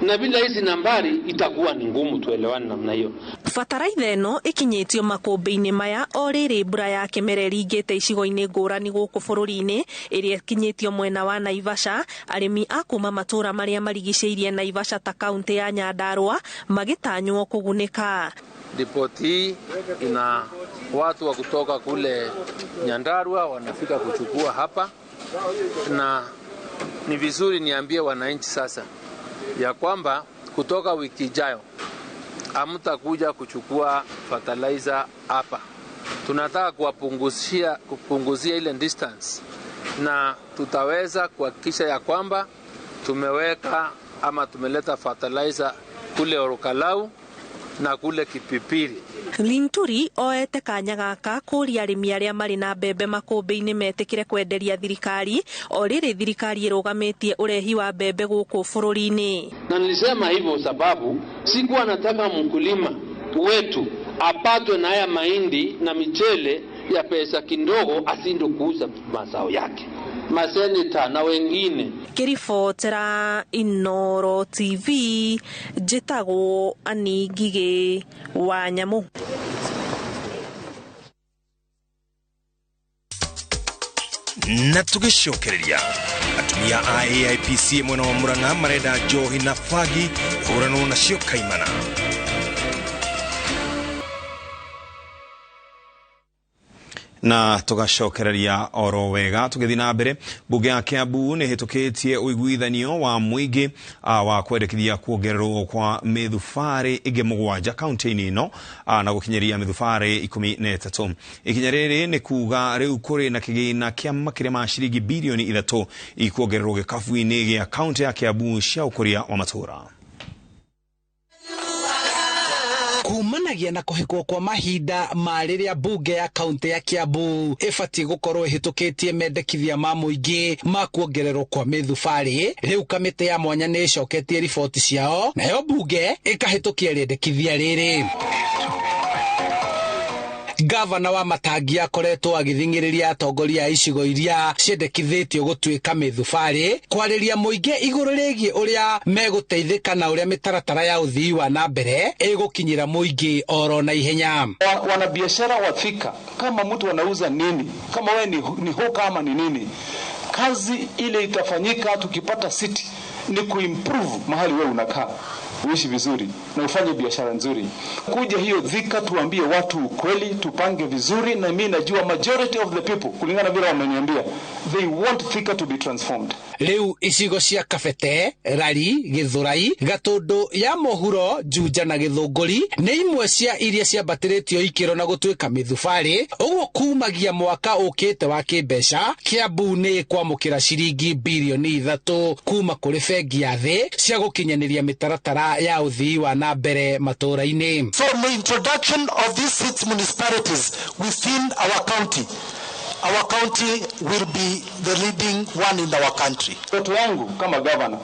na bila hizi nambari itakuwa ni ngumu tuelewane namna hiyo. Bataraitha ĩno ĩkinyĩtio makũmbĩ-inĩ maya o rĩrĩ mbura ya kĩmera ĩringĩte icigo-inĩ ngũrani gũkũ bũrũri-inĩ ĩrĩa ĩkinyĩtio mwena wa Naivasha. Arĩmi a kuma matũũra marĩa marigicĩirie Naivasha ta kaunti ya Nyandarua magĩtanywo kũgunĩka. Ripoti hii ina watu wa kutoka kule Nyandarua wanafika kuchukua hapa, na ni vizuri niambie wananchi sasa ya kwamba kutoka wiki ijayo hamtakuja kuchukua fertilizer hapa. Tunataka kupunguzia ile distance, na tutaweza kuhakikisha ya kwamba tumeweka ama tumeleta fertilizer kule Orokalau na kule Kipipiri. Linturi oete kanya gaka kũria arĩmi arĩa marĩ na mbembe makũmbĩ-inĩ metĩkĩre kwenderia thirikari o rĩrĩ thirikari ĩrũgamĩtie ũrehi wa mbembe gũkũ bũrũri-inĩ. Na nilisema hivyo sababu sikuwa nataka mkulima wetu apatwe na haya mahindi na michele ya pesa kidogo asindwe kuuza mazao yake. Maseneta na wengine. Ngĩribotera Inooro TV njĩtagwo Annie Ngigĩ wa Nyamũ. Na tũgĩcokereria atumia a AIPC mwena wa Murang'a marenda njohi na bagi ihũranwo nacio kaimana. Na tugacokereria oro wega tugithi na mbere, mbunge ya Kiambu nĩ ĩhĩtũkĩtie ũiguithanio wa mũingĩ wa kwendekithia kuongererwo kwa mĩthubarĩ ĩngĩ 7 kaunti-inĩ ĩno na gũkinyĩria mĩthubarĩ 13. Ikinya rĩrĩ nĩ kuga rĩu kũrĩ na kĩgĩna kĩa makĩria ma ciringi bilioni 3 ikuongererwo gĩkabu-inĩ gĩa kaunti ya Kiambu cia ũkũria wa matũũra. Kumanagia na kũhĩkwo kwa mahinda ma rĩrĩa mbunge ya kaunti ya Kiambu ĩbatiĩ gũkorwo ĩhĩtũkĩtie mendekithia ma mũingĩ ma kuongererwo kwa mĩthubarĩ, rĩu kamĩtĩ ya mwanya nĩ ĩcoketie riboti ciao nayo mbunge ĩkahĩtũkia rĩendekithia rĩrĩ. Gavana wa Matangi akoretwo agĩthing'ĩrĩria atongoria a icigo iria ciendekithĩtio gũtuĩka mĩthubarĩ kwarĩria mũingĩ igũrũ rĩgiĩ ũrĩa megũteithĩka na ũrĩa mĩtaratara ya ũthii wa na mbere ĩgũkinyĩra mũingĩ oro na ihenya. Wanabiashara wa Thika, kama mtu anauza nini, kama wewe ni hoka ama ni nini, kazi ile itafanyika tukipata city ni kuimprove mahali wewe unakaa, uishi vizuri na ufanye biashara nzuri. Kuja hiyo Thika tuambie watu ukweli, tupange vizuri, na mimi najua majority of the people kulingana vile wameniambia they want Thika to be transformed. Riu icigo cia Kabete, Rari, Githurai, Gatundu ya Mũhuro, Juja na Gĩthũngũri nĩ imwe cia iria ciambatĩrĩtio ikĩro na gũtuĩka mĩthubarĩ, ũguo kumagia mwaka ũkĩte wa kĩmbeca Kiambu nĩ ĩkwamũkĩra ciringi bilioni 3 kuma kũrĩ bengi ya thĩ cia gũkinyanĩria mĩtaratara ya ũthii wa na mbere matũũra-inĩ. From the introduction of these 6 municipalities within our county, our county will be the leading one in our country. Ndoto yangu kama governor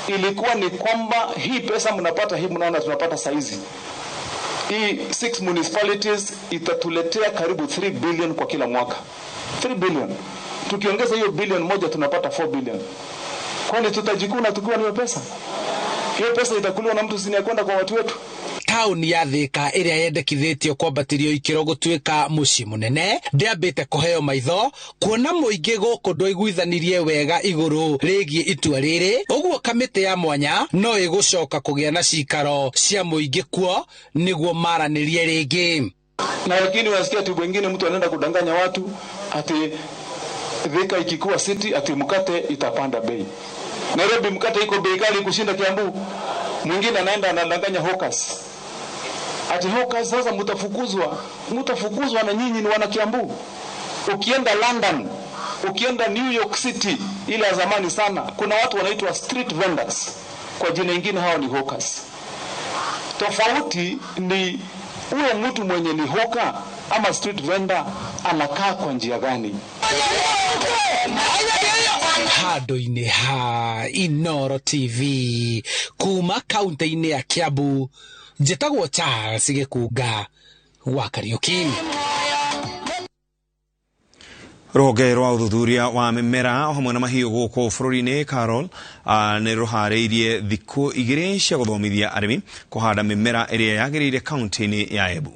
ilikuwa ni kwamba hii pesa mnapata, hii mnaona tunapata saizi, hii 6 municipalities itatuletea karibu 3 billion kwa kila mwaka. 3 billion. Tukiongeza hiyo bilion moja tunapata 4 billion. Kwani tutajikuna tukiwa na hiyo pesa? Hiyo pesa itakuliwa na mtu sini kwenda kwa watu wetu. Tauni ya Thika ĩrĩa yendekithĩtio kwambatĩrio ikĩro gũtuĩka mũciĩ mũnene ndĩambĩte kũheo maitho kuona mũingĩ gũkũ ndwaiguithanirie wega igũrũ rĩgiĩ itua rĩrĩ, ũguo kamĩtĩ ya mwanya no ĩgũcoka kũgĩa na cikaro cia mũingĩ kuo nĩguo maranĩrie rĩngĩ. Na lakini unasikia tu wengine mtu anaenda kudanganya watu ati Thika ikikuwa city ati mkate itapanda bei. Nairobi mkate iko bei kali kushinda Kiambu. Mwingine anaenda anadanganya hawkers. Ati hawkers sasa mtafukuzwa. Mtafukuzwa na nyinyi ni wana Kiambu. Ukienda London, ukienda New York City ile ya zamani sana, kuna watu wanaitwa street vendors. Kwa jina ingine hao ni hawkers. Tofauti ni huyo mtu mwenye ni hawker ama street vendor anakaa kwa njia gani. Handũ-inĩ ha Inoro TV kuma kaunti-inĩ ya Kiambu, njĩtagwo Charles Gĩkunga wa Kariuki. Rũhonge rwa ũthuthuria wa mĩmera o hamwe na mahiũ gũkũ bũrũri-inĩ Carol nĩ rũharĩirie thikũ 2 cia gũthomithia arĩmi kũhanda mĩmera ĩrĩa yagĩrĩire kaunti-inĩ ya Embu.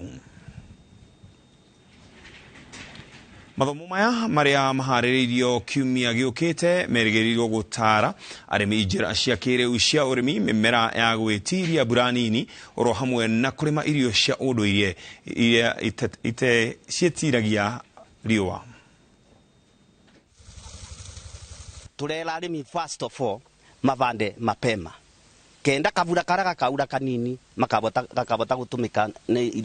Mathomo maya marĩa maharĩrĩirio kiumia gĩũkĩte merĩgĩrĩirwo gũtara arĩmi njĩra cia kĩrĩu cia ũrĩmi, mĩmera ya gwĩtiria mbura nini oro hamwe na kũrĩma irio cia ũndũire iria ciĩtiragia riũa. Turera arĩmi first of all mavande mapema kenda kavura kara gakaura kanini makabota gakabota gutumika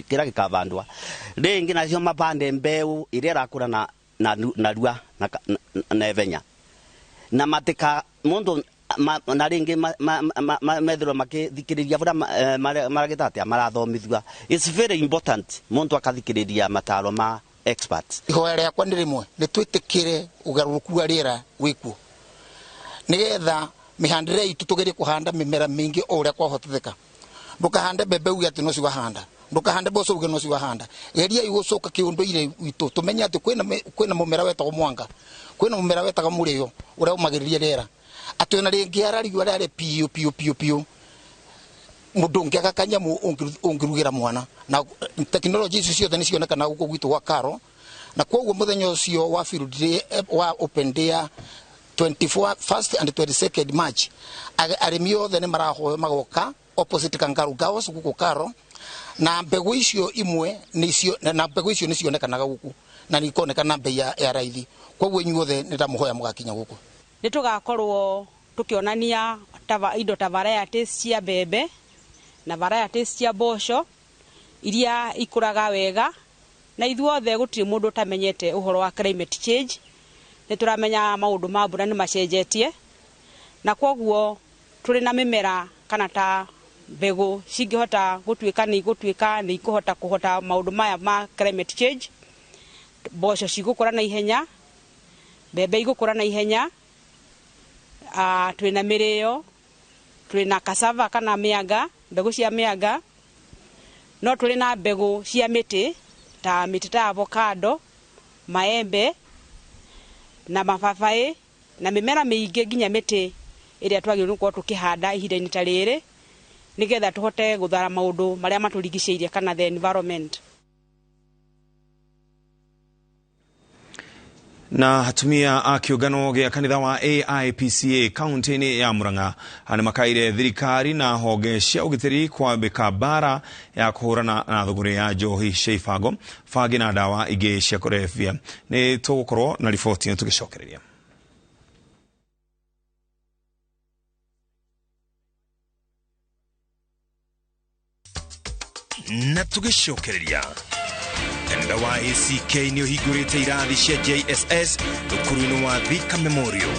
kira gikavandwa ringi nacio mavande mbeu iria irakura na narua na evenya na matika mundu na ringi methirwo makithikiriria buria maragita atia marathomithua. It's very important mundu akathikiriria mataro ma experts. Ihoya riakwa ni rimwe ni twitikire ugaruruku wa riera wikuo nigetha mihandire itu tugerie kuhanda mimera mingi o uria kwahotetheka. Ndukahande mbembe uge ati no ciwahanda, ndukahande mboco uge no ciwahanda. Geria igucoka kiunduire itu tumenye ati kwina mumera wetagwo mwanga, kwina mumera wetagwo murio uria umagiririe riera, ati ona ringi arariua riare piu piu piu piu mundu ungiaga kanyamu ungirugira mwana. Na teknoloji ici ciothe ni cionekana guku gwitu gwa Karo, na koguo muthenya ucio wa field day wa open day 24 1st and 22nd March arĩmi othe nĩ marahoyo magoka opposite Kangaroo Girls guku Karo, na mbegu icio imwe nicio na mbegu icio nicionekanaga guku na nikonekana mbei ya raithi. Koguo inyuothe nĩ ndamũhoya mũgakinya guku. Nĩ tũgakorwo tũkĩonania indo ta varieties cia mbembe na varieties cia mboco iria ikũraga wega, na ithuothe gũtirĩ mũndũ ũtamenyete ũhoro wa climate change. Nĩ tũramenya maũndũ ma mbura nĩ macenjetie, na kwoguo tũrĩ na mĩmera kana ta mbegũ cingĩhota gũtuĩka nĩ igũtuĩka nĩ ikũhota kũhota maũndũ maya ma climate change. Mboco cigũkũra na ihenya, mbembe igũkũra na ihenya, twĩna mĩrĩo, twĩna cassava kana mĩanga, mbegũ cia mĩanga, no tũrĩ na mbegũ cia mĩtĩ ta mĩtĩ ta avocado, maembe na mababaĩ na mĩmera mĩingĩ nginya mĩtĩ ĩrĩa twagĩrĩirwo gũkorwo tũkĩhanda ihinda-inĩ ta rĩrĩ nĩgetha tũhote gũthara maũndũ marĩa matũrigicĩirie kana the environment. Na atumia a kiũngano gĩa kanitha wa AIPCA kaunti-inĩ ya Murang'a nĩ makaire thirikari na honge cia ũgitĩri kwambĩka mbara ya kũhũrana na thũgũrĩ ya njohi cia ibango, bangi na ndawa ingĩ cia kũrebia. Nĩ tũgũkorwo na riboti ĩno tũgĩcokereria. Na tũgĩcokereria kanitha wa ACK nĩ ũhingũrĩte irathi cia JSS thukuru-inĩ wa Thika Memorial.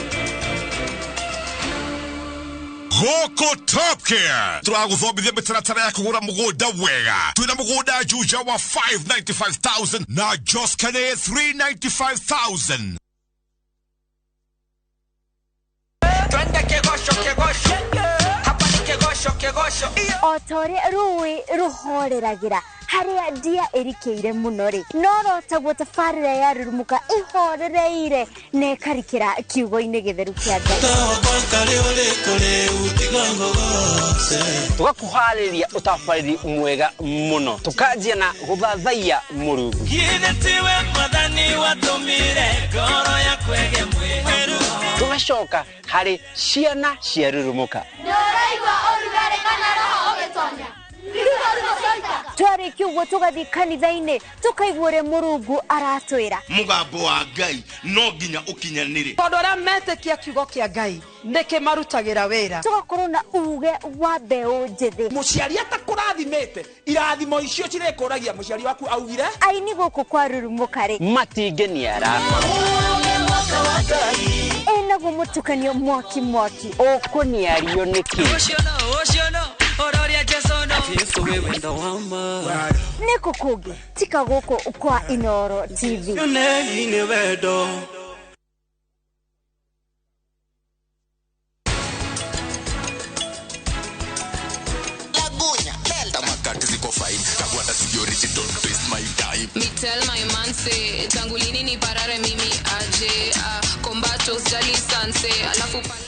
Gũkũ Top Care tũragũthomithia mĩtaratara ya kũgũra mũgũnda wega. Twĩna mũgũnda Juja wa 595,000 na Joskane 395,000. Twende kegosho kegosho, hapa ni kegosho kegosho. O ta ũrĩa rũĩ rũhoreragira haria ndia ĩrikĩire mũno rĩ, no rotaguo tabarĩra ya Rurumuka ĩhorereire na ĩkarikĩra kiugo-inĩ gĩtheru kĩa Ngai. Tũgakũharĩria ũtabarĩri mwega mũno, tũkanjia na gũthathaiya Mũrungu. Tũgacoka harĩ ciana cia Rurumuka. Nĩũraigua ũrugarĩ kana roho ũgĩtonya? Twarĩkia ũguo tũgathiĩ kanitha-inĩ, tũkaigua ũrĩa Mũrungu aratwĩra. Mũgambo wa Ngai no nginya ũkinyanĩre. Tondũ arĩa metĩkia kiugo kĩa Ngai nĩ kĩmarutagĩra wĩra. Tũgakorwo na uge wa mbeũ njĩthĩ. Mũciari atakũrathimĩte, irathimo icio cirĩkũragia mũciari waku augire. Aini gũkũ kwa Rurumũka rĩ, matingĩniara. Ĩnaguo mũtukanio mwaki mwaki. Ũkũniario nĩkĩ? Nĩkũ kũngĩ tika gũkũ kwa Inooro TV. Me tell my man say tangu lini ni parare mimi aje kombato sijali sanse alafu pale.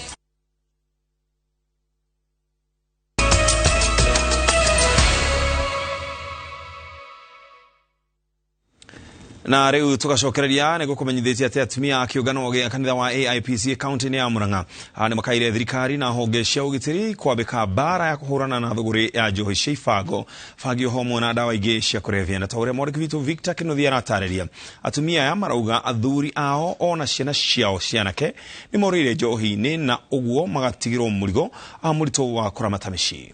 Na rĩu tũgacokereria nĩ gũkũmenyithĩtie atĩ atumia a kĩũngano gĩa kanitha wa AIPC kaunti-inĩ ya Murang'a nĩ makaire thirikari na honge cia ũgitĩri kwambĩka mbara ya kũhũrana na thũgũrĩ ya njohi cia ibango, bangi oho na ndawa ingĩ cia kũrebia. Na ta ũrĩa mwandĩki witũ Victor Kĩnuthia aratarĩria, atumia aya marauga athuri ao ona ciana ciao cianake nĩ morĩire njohi-inĩ na ũguo magatigĩrwo mũrigo mũritũ wa kũramata mĩciĩ.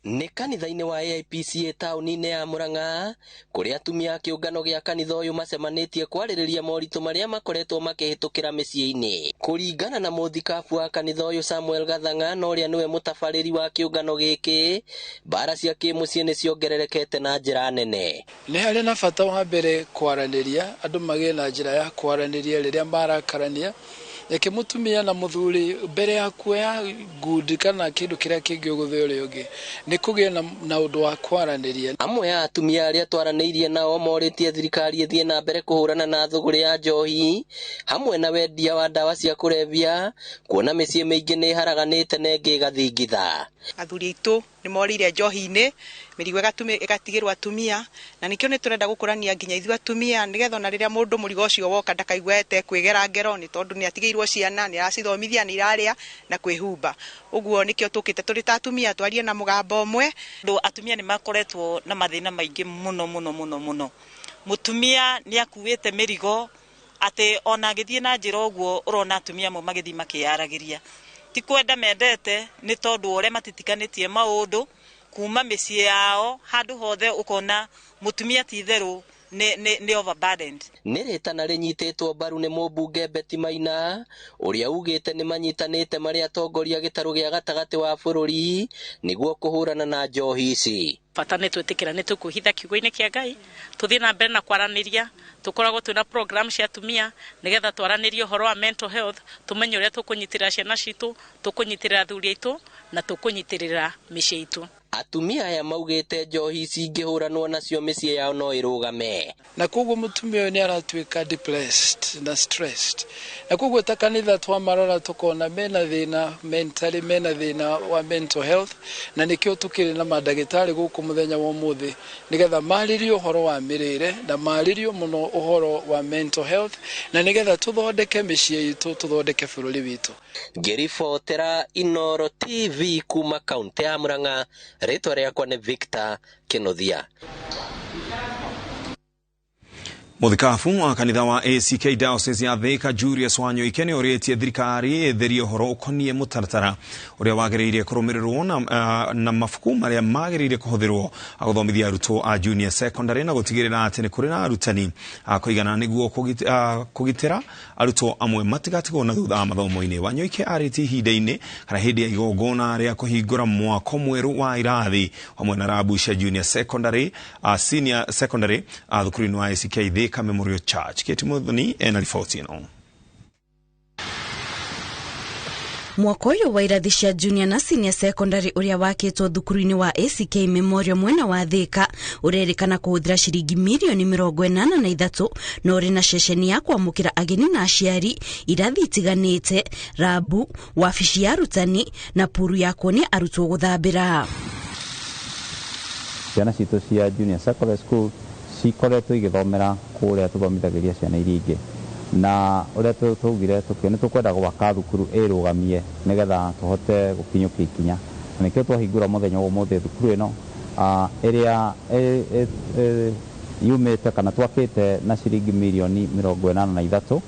Nĩ kanitha-inĩ wa AIPCA taũni-inĩ ya Murang'a kũrĩa atumia a kĩũngano gĩa kanitha ũyũ macemanĩtie kwarĩrĩria moritũ marĩa makoretwo makĩhĩtũkĩra mĩciĩ-inĩ. Kũringana na mũthikabu wa kanitha ũyũ Samuel Gathang'a na ũrĩa nĩwe mũtabarĩri wa kĩũngano gĩkĩ, mbara cia kĩmũciĩ nĩ ciongererekete na njĩra nene. Nĩ harĩ na bata wa mbere kwaranĩria, andũ magĩe na njĩra ya kwaranĩria rĩrĩa marakarania. Reke mũtumia na mũthuri mbere ya kuoya ngundi kana kĩndũ kĩrĩa kĩngĩ ũgũthe ũrĩa ũngĩ nĩ kũgĩa na ũndũ wa kwaranĩria. Amwe a atumia arĩa twaranĩirie nao morĩtie thirikari ĩthiĩ na mbere kũhũrana na thũgũrĩ ya njohi hamwe na wendia wa ndawa cia kũrebia, kuona mĩciĩ mĩingĩ nĩ ĩharaganĩte na ĩngĩ ĩgathingitha. Athuri aitũ nĩ morĩire njohi-inĩ, mĩrigo ĩgatigĩrwo atumia, na nĩkĩo nĩ tũrenda gũkũrania nginya ithuĩ atumia nĩgetha ona rĩrĩa mũndũ mũrigo ũcio woka ndakaigua etekwĩgera ngero nĩ tondũ nĩ atigĩirwo ciana, nĩ aracithomithia, nĩ irarĩa na kwĩhumba. Ũguo nĩkĩo tũkĩte tũrĩ ta atumia twarie na mũgambo ũmwe. Atumia nĩ makoretwo na mathĩna maingĩ mũno mũno mũno mũno. Mũtumia nĩ akuĩte mĩrigo atĩ ona agĩthiĩ na njĩra ũguo ũrona atumia amwe magĩthiĩ makĩyaragĩria. Ti kwenda mendete nĩ tondũ ũrĩa matitikanĩtie maũndũ kuma mĩciĩ yao handũ hothe ũkona mũtumia ti itherũ nĩ overburdened. Nĩ rĩtana rĩnyitĩtwo mbaru nĩ mũmbunge Betty Maina ũrĩa ugĩte nĩ manyitanĩte marĩ atongoria gĩtarũ gĩa gatagatĩ wa bũrũri nĩguo kũhũrana na njohi ici. Bata nĩ twĩtĩkĩra nĩ tũkwĩhitha kiugo-inĩ kĩa Ngai, tũthiĩ na mbere na kwaranĩria, tũkoragwo twĩna program cia atumia nĩgetha twaranĩrie ũhoro wa mental health, tũmenye ũrĩa tũkũnyitĩrĩra ciana citũ, tũkũnyitĩrĩra athuri aitũ na tũkũnyitĩrĩra mĩciĩ itũ. Atumia aya maugĩte njohi ici ingĩhũranwo nacio mĩciĩ yao no ĩrũgame. Na koguo mũtumia ũyũ nĩ aratuĩka depressed na stressed, na koguo ta kanitha twamarora tũkona mena thĩna mentally, mena thĩna wa mental health, na nĩkĩo tũkĩrĩ na mandagĩtarĩ gũkũ mũthenya wa ũmũthĩ nĩgetha marĩrie ũhoro wa mĩrĩre na marĩrie mũno ũhoro wa mental health, na nĩgetha tũthondeke mĩciĩ itũ, tũthondeke bũrũri witũ. Ngĩribotera Inooro TV kuma kaunti ya Murang'a, rĩtwa rĩakwa nĩ Victor Kĩnuthia. Mũthikabu wa kanitha wa ACK Diocese ya Thika Julius Wanyoike nĩ orĩtie thirikari ĩtherie ũhoro ũkoniĩ mũtaratara ũrĩa wagĩrĩire kũrũmĩrĩrwo na mabuku marĩa magĩrĩire kũhũthĩrwo gũthomithia arutwo a junior secondary na gũtigĩrĩra atĩ nĩ kũrĩ na arutani a kũigana nĩguo kũgitĩra arutwo amwe matigatigwo na thutha wa mathomo-inĩ. Wanyoike arĩtie ihinda-inĩ kana hĩndĩ ya igongona rĩa kũhingũra mwako mwerũ wa irathi hamwe na rabu cia junior secondary, senior secondary thukuru-inĩ wa ACK Thika Memorial Church. Kate Muthoni ena riboti ĩno. Mwako ũyũ wa irathi cia junior na senior secondary ũrĩa wakĩtwo thukuru-inĩ wa ACK Memorial mwena wa Thika ũrerĩkana kũhũthĩra ciringi mirioni 83 na ũrĩ na ceceni ya kwamũkĩra ageni na aciari, irathi itiganĩte, rabu, wabici ya arutani na puru ya kuonia arutwo gũthambĩra. Ciana citũ cia junior secondary school cikoretwo igĩthomera kũrĩa tũthomithagĩria ciana iria ingĩ, na ũrĩa twaugire nĩ tũkwenda gwaka thukuru ĩrũgamie nĩgetha tũhote gũkinyũkia ikinya, na nĩkĩo twahingũra mũthenya wa ũmũthĩ thukuru ĩno Ĩrĩa yumĩte kana twakĩte na ciringi mirioni 83.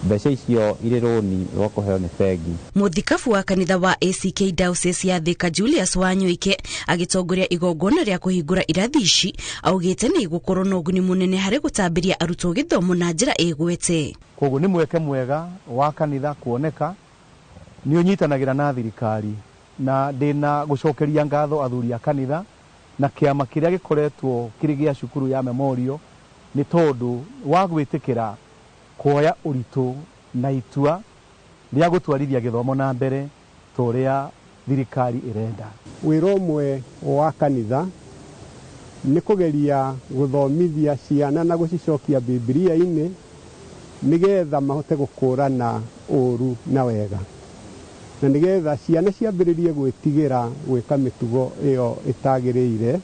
Mbeca icio irĩ rũni rwa kũheo nĩ bengi. Mũthikabu wa kanitha wa ACK Diocese ya Thika Julius Wanyoike agĩtongoria igongona rĩa kũhingũra irathi ici augĩte nĩ igũkorwo na ũguni mũnene harĩ gũtambĩria arutwo gĩthomo na njĩra ĩgwete. Koguo nĩ mweke mwega wa kanitha kuoneka nĩ ũnyitanagĩra na thirikari, na ndĩna gũcokeria ngatho athuri a kanitha na kĩama kĩrĩa gĩkoretwo kĩrĩ gĩa cukuru ya Memorial nĩ tondũ wa gwĩtĩkĩra kuoya ũritũ na itua rĩa gũtwarithia gĩthomo na mbere ta ũrĩa thirikari ĩrenda. Wĩra ũmwe wa kanitha nĩ kũgeria gũthomithia ciana na gũcicokia Bibilia-inĩ nĩgetha mahote gũkũrana ũru na wega, na nĩgetha ciana ciambĩrĩrie gwĩtigĩra gwĩka mĩtugo ĩyo ĩtagĩrĩire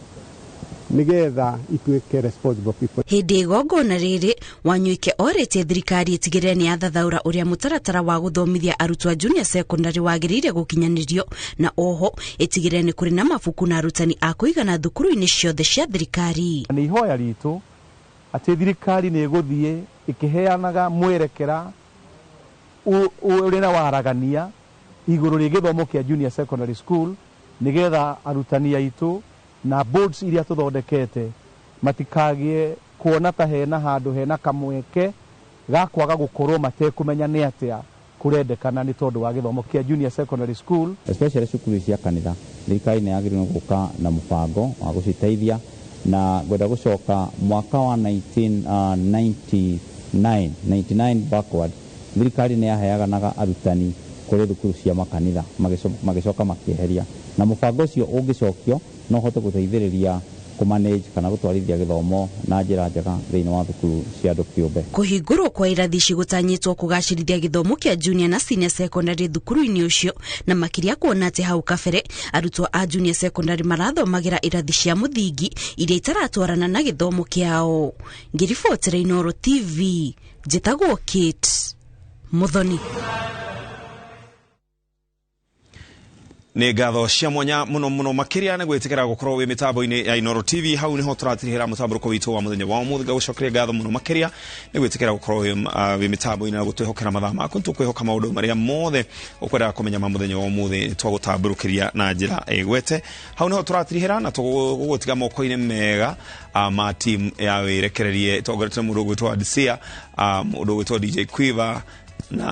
nĩgetha ituĩke responsible people. Hĩndĩ igongona rĩrĩ Wanyoike orĩtie thirikari ĩtigĩrĩre nĩ yathathaũra ũrĩa mũtaratara wa gũthomithia arutwo a junior secondary wagĩrĩire gũkinyanĩrio, na oho ĩtigĩrĩre nĩ kũrĩ na mabuku na arutani a kũigana thukuru-inĩ ciothe cia thirikari. Nĩ ihoya ritũ atĩ thirikari nĩ ĩgũthiĩ ĩkĩheanaga mwerekera ũrĩ na waragania igũrũ rĩa gĩthomo kĩa junior secondary school nĩgetha arutani aitũ na boards iria tũthondekete matikagie kuona ta hena handũ hena kamweke ga kwaga gũkorwo matekũmenya nĩ atĩa kũrendekana nĩ tondũ wa gĩthomo kĩa junior secondary school. Especially cukuru cia kanitha, thirikari nĩ yagĩrĩirwo gũka na mũbango wa gũciteithia, na ngwenda gũcoka mwaka wa 1999 backward, thirikari nĩ yaheanaga arutani kũrĩ thukuru cia makanitha magĩcoka makĩeheria, na mũbango ũcio ũngĩcokio no hote gũteithĩrĩria kũmanage kana gũtwarithia gĩthomo na njĩra njega thĩinĩ wa thukuru cia andũ kĩũmbe. Kũhingũrwo kwa irathi ici gũtanyĩtwo kũgacĩrithia gĩthomo kĩa junior na senior secondary thukuru-inĩ ũcio, na makĩria kuona atĩ hau kabere arutwo a junior secondary marathomagĩra irathi cia mũthingi iria itaratwarana na gĩthomo kĩao. Ngĩribotera Inooro TV, njĩtagwo Kate Muthoni. Nĩ ngatho cia mwanya mũno mũno makĩria nĩ gwĩtĩkĩra gũkorwo wĩ mĩtambo-inĩ ya Inooro TV. Hau nĩho tũratirihĩra mũtambũrũko witũ wa mũthenya wa ũmũthĩ. Ngagũcokeria ngatho mũno makĩria nĩ gwĩtĩkĩra gũkorwo wĩ mĩtambo-inĩ na gũtwĩhokera mathaa maku. Nĩtũkwĩhoka maũndũ marĩa mothe ũkwendaga kũmenya ma mũthenya wa ũmũthĩ twagũtambũrũkĩria na njĩra ĩgwete. Hau nĩho tũratirihĩra na tũgũgũtiga moko-inĩ mega ma team ya wĩrekererie ĩtongoretio nĩ mũndũ ũgwĩtwo Adisia, mũndũ ũgwĩtwo DJ Quiver na